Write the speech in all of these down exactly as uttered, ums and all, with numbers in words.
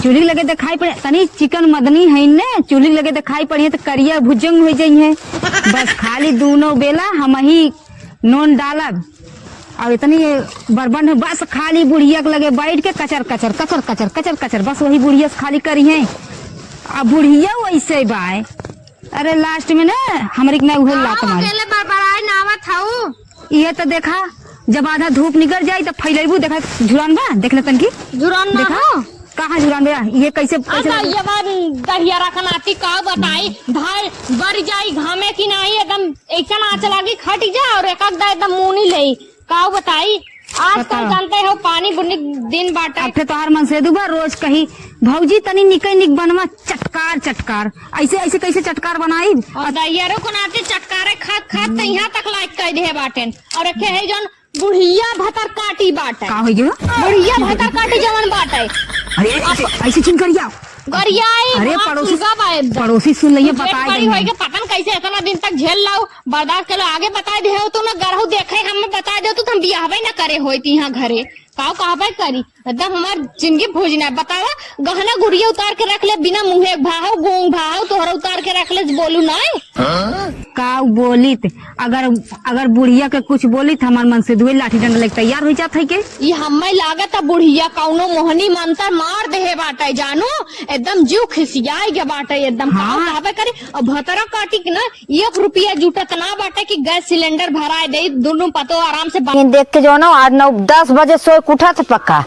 चूल्ही लगे देखाई पड़े, तनी चिकन मदनी है ने, चूल्ही लगे देखाई पड़े तो करिया भुजंग हो जाई है। बस खाली दूनो बेला हमही नून डालब और इतनी बरबन है, बस खाली बुढ़िया के लगे बैठ के कचर कचर कचर कचर कचर कचर, बस वही बुढ़िया से खाली करी है। अब बुढ़िया वैसे बाय, अरे लास्ट में ना हमरे के ना उहे लात मारी। अकेले बरबराए ना आवत हऊ। इहे तो देखा, जब आधा धूप निकल जाई तब फैलैबू। देखा झुरान बा, देख ले तनकी। झुरान ना देखा, हो। कहाँ झुरान बा? ये कैसे, कैसे अब ये बार दहिया रखनाती का बताई, भाई बर जाई घामे की नाही, एकदम ऐसा नाच लागी खट जा और एक आध एकदम मुनी ले। का बताई, आजकल बताओ। जानते हो पानी बुनी दिन बाटे। अब फिर तोहार मनसेदू बा, रोज कही, "भौजी तनी निके निक बनवा चटकार चटकार।" ऐसे, ऐसे कैसे चटकार बनाई? और दहियरो को नाते चटकारे खात खात तो यहाँ तक लायक कह दे बाटेन। और रखे है जौन बुढ़िया भतर काटी बाटे। का हो गयो? बुढ़िया भतर काटी जवन बाटे। अरे ऐसे, ऐसे चिन करिया। गरियाई अरे वहाँ पड़ोसी, सुगा बा एकदम। पड़ोसी सुन लइहे, तू जेठ बताए बड़ी देंगे। होई के पता न कैसे इतना दिन तक झेल लाऊ, बर्दाश्त कर लो। आगे बताए दे हो तू ना, गरहू देखे हमें बताए दे हो तू, तो हम बियाहबे ना करे होई ती यहाँ घरे। काऊ कहबे करी, एकदम हमार जिंदगी भोजना है। बतावा, गहना गुड़िया उतार के रख ले, बिना मुँहे भाव, गोंग भाव, तोहरा उतार के रख ले, बोलू ना। काऊ बोलित, अगर, अगर बुढ़िया के कुछ बोलित, हमार मनसेदुए लाठी डंडा लेके तैयार हो जात है के? ई हम्मे लागत है बुढ़िया कौनो मोहनी मंतर मार देहे बाटे जानू, एकदम जीव खिसियाई गे बाटे एकदम। हाँ। का कहबे करी, अब भतरा काटी के ना एक रुपया जुटत ना बाटे कि गैस सिलेंडर भराए दे, दोनों पतो आराम से बा- ये देख के जो ना आज नौ दस बजे सोए के उठत है पक्का,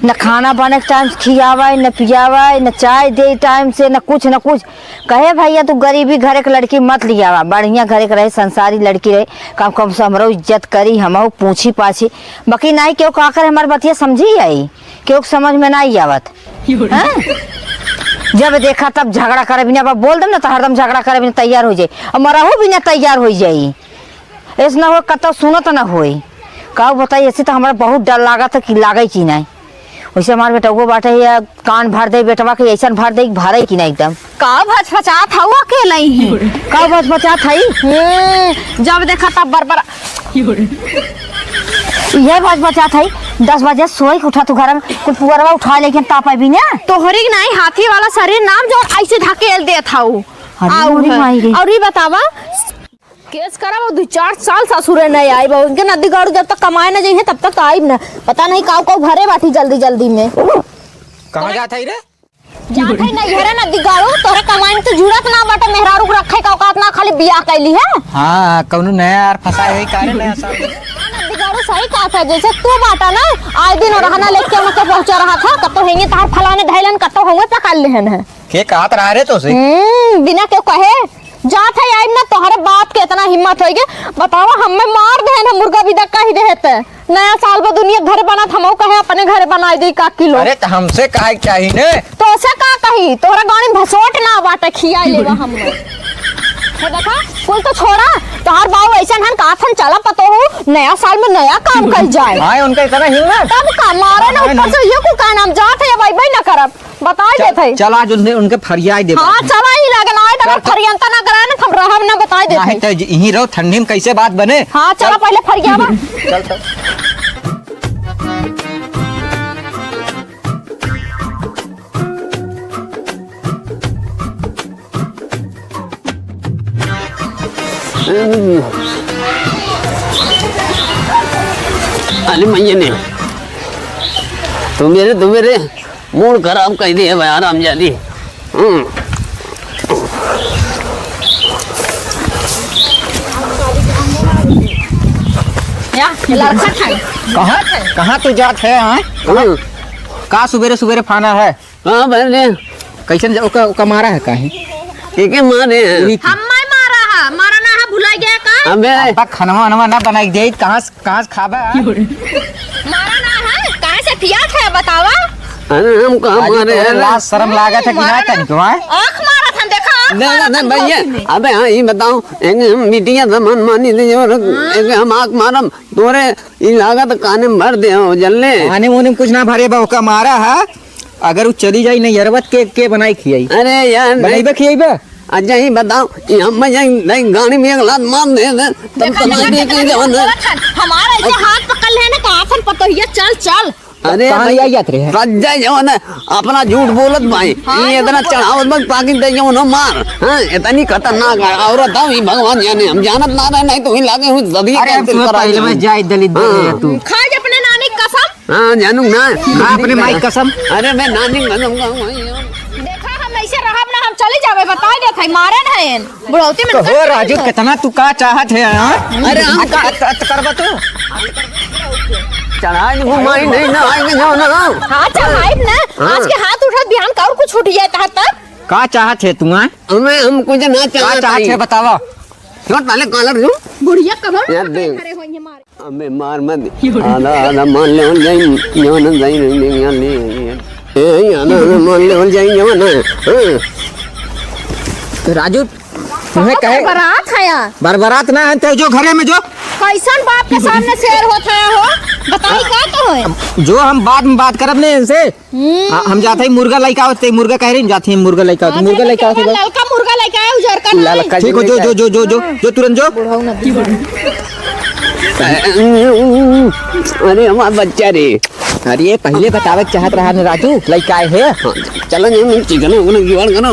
न खाना बने के टाइम से खियावे, न पियावे, न चाय दे टाइम से, न कुछ, न कुछ। कहे भैया तू गरीबी घरे के लड़की मत लियावा, बढ़िया घरे के रहे, संसारी लड़की रहे, कम कम से हमरो इज्जत करी, हमहू पूछी पाछी। बाकी नाई केहू का करे, हमार बतिया समझी आई, केहू के समझ में नाई आवत। हैं? जब देखा तब झगड़ा करे बिना, अब बोल देम ना तो हरदम झगड़ा करे बिना तैयार हो जाई, और मरहू बिना तैयार हो जाई। ऐस ना हो कतौ सुनत ना होई। काऊ बताई, ऐसे तो हमरा बहुत डर लागत है कि लागे कि नाई। वैसे हमार बेटउओ बाटे या कान भर दे बेटवा के, ऐसन भर दे कि भरे कि ना एकदम। का भचभचात हऊ अकेले ही? का भचभचात हई? हम्म, जब देखा तब बरबर। इहे भचभचात हई, दस बजे सोई के उठा तू घर में, कुल पुअरवा उठा लेकिन तापे भी ना। तोहरी के नाई हाथी वाला शरीर नाम जो ऐसे धकेल देत हऊ। अरे आऊ मोरी है। माई रे। और ई बतावा, केस करब, दुइ चार साल ससुरे नहीं आइब। उनके नदी गाड़ू जब तक कमाए न जइहे, तब तक आइब न। पता नहीं काऊ काऊ भरे बाटी जल्दी जल्दी में। कहाँ जात है रे? जात है नैहरे नदी गाड़ू, तोहरे कमाए में तो जुड़त ना बाटे, मेहरारू के रखे का औकात ना, खाली बियाह कैली है। हाँ, कौनो नया यार फंसा है का रे नया साल में? नदी गाड़ू सही कहा था, जैसे तू बाटा ना, आए दिन रहना लेके उनके पहुंचा रहा था, कब तो हेंगे तार फलाने धैलन, कब तो हमें पकड़ लेहन है। के कहत रहा रे तोसे? हम्म, बिना केहू कहे जात है, आइब ना, तोहरे बाप के इतना हिम्मत होई गे, बतावा, हमें मार देहन, हम मुर्गा भी धक्का ही देहत। नया साल बा, दुनिया घर बनत, हमहू कहे अपने घर बनाई दे का किलो। अरे, त हमसे काहे के चाही ने? तोसे का कही, तोहरा गाड़ी में भसोट ना बाटे, खिया लेवा हमें। हे देखा, कुल तो छोड़ा, तोहर बाऊ ऐसन हन, का थन चला पतो हो, नया साल में नया काम कइल जाए। हाँ, उनका इतना हिम्मत? तब का, मारे ना हाँ, ऊपर ना। से, ये कुल का नाम जात है, अब अइबे ना करब। बताई चल, देत हई। चल आज उन्हें, उनके फरियाई देबा। हाँ, चला ही लगन आए, अगर चल, चल। फरियंता ना कराए ना, हम रहब ना, बताई देत हई। नहीं तो यहीं रहो, ठंडी में कैसे बात बने? हाँ, चला चल। पहले फरियावा। चल, चल। अरे मैया ने, तू मेरे, तू मेरे मूड खराब कर दिए भाई, हरामजादी। हम्म। या, लड़का था। कहाँ, कहाँ तू जात है, हाँ? हम्म। का सुबेरे सुबेरे फाना है? हाँ, बहन रे। कैसन जा-, ओका, ओका मारा है काहे? के, के मारे हैं? वही तो। हम्मे मारा है, मारा ना है, भुला गया का? अबे। अब्बा, खनवा वनवा ना बनाई दे, कहाँ से, कहाँ से खाबा? मारा ना है, काहे से पियात है, बतावा? अरे, हम कहाँ आज मारे तोरे हैं? लाज शरम लागत है कि मारा ना ना। तनिको, हाँ? आँख मारा था, देखा, आँख नहीं, मारा नहीं, था भैया, बहुत में। अबे, हाँ, ये बताओ, एक हम बिटिया से मन मानी दे और हाँ। एक हम आँख मारम, तोरे ई लागत काने में भर दे हो, जल्ले। काने मुने में कुछ ना भरे बा, ओका मारा है। अगर उ चली जाई नैहरवा त के, के बनाई खियाई? अरे यार, नहीं। बनइबे खियाइबे? अच्छा ही बताओ, ई हम जाई, नहीं, गाड़ी में एक लात मार दे, दे, तब देखा, समझ देखा, गई कि देखा, जवन है। देखा, हमारा ऐसे हाथ पकड़ ले ना, कहा था पतोहिया, चल, चल। अरे कहाँ भाई, ले आई जात रहे हैं? सज्जा जवन है, अपना झूठ बोलत भाई। हाँ, ये इतना झूठ बोलत। चढ़ावत बस पाकिट दे जवन हो मार। हाँ, इतनी खतरनाक औरत है, ये भगवान जाने, हम जानत ना रहे, नहीं तो वही लागे हुई सदिया अरे, हम cancel तुम्हें करा पहले देंगे। में जाए दलित दे रहे हैं हाँ। तू। खाए अपने नानी कसम। हाँ, जानू ना। हाँ, अपने माई कसम। अरे, मैं नानी कसम खाऊं भाई। देखा, हम ऐसे रहब ना, हम चली जाबे, बताई देत है, मारे न है। बुढ़ौती में तो हो राजू, कितना तू का चाहत है, हाँ? अरे हम आ, का, त, त करबा तू? चढ़ाई नहीं, घुमाई नहीं, ना आई नहीं, ना, ना। हाँ, चढ़ाई ना। हाँ। आज के हाथ उठत बिहान का और कुछ उठ जाए तहार तब? का चाहत है तू, हाँ? हमें, हम कुछ ना का चाहत चाहत है। है, बतावा। छोड़ पहले कॉलर लूं। बुढ़िया कबर यार दे। खड़े होइहैं मारे। अबे मार मत। आधा, आधा मान लेवल जाई, जवन जाई, नहीं, नहीं, यहाँ ले, यहाँ। ए, आधा, आधा मान लेवल जाई, जवन है। हाँ। तो राजू, तुम्हें का कहे बरबरात है यार? बरबरात ना है, तो जो घरे में जो। कैसन बाप के सामने शेर होत है हो? बताई का तो है? जो हम बाद में बात करब ने इनसे। हम्म। हाँ, हम जात हई मुर्गा लइका आवत, ते मुर्गा कह रही, जात हई मुर्गा लइका आवत, हाँ, मुर्गा लइका आवत, ललका मुर्गा लइका है, उजरका ना है। ललका ठीक हो, जो, जो, जो, जो, जो, जो, तुरंत जो। बुढ़ऊ ना अरे हमार बच्चा रे। अरे पहले बतावे के चाहत रहा न राजू, लइका आए है। हाँ, चलो ना, मैं चिकन उकन जुगाड़ करो।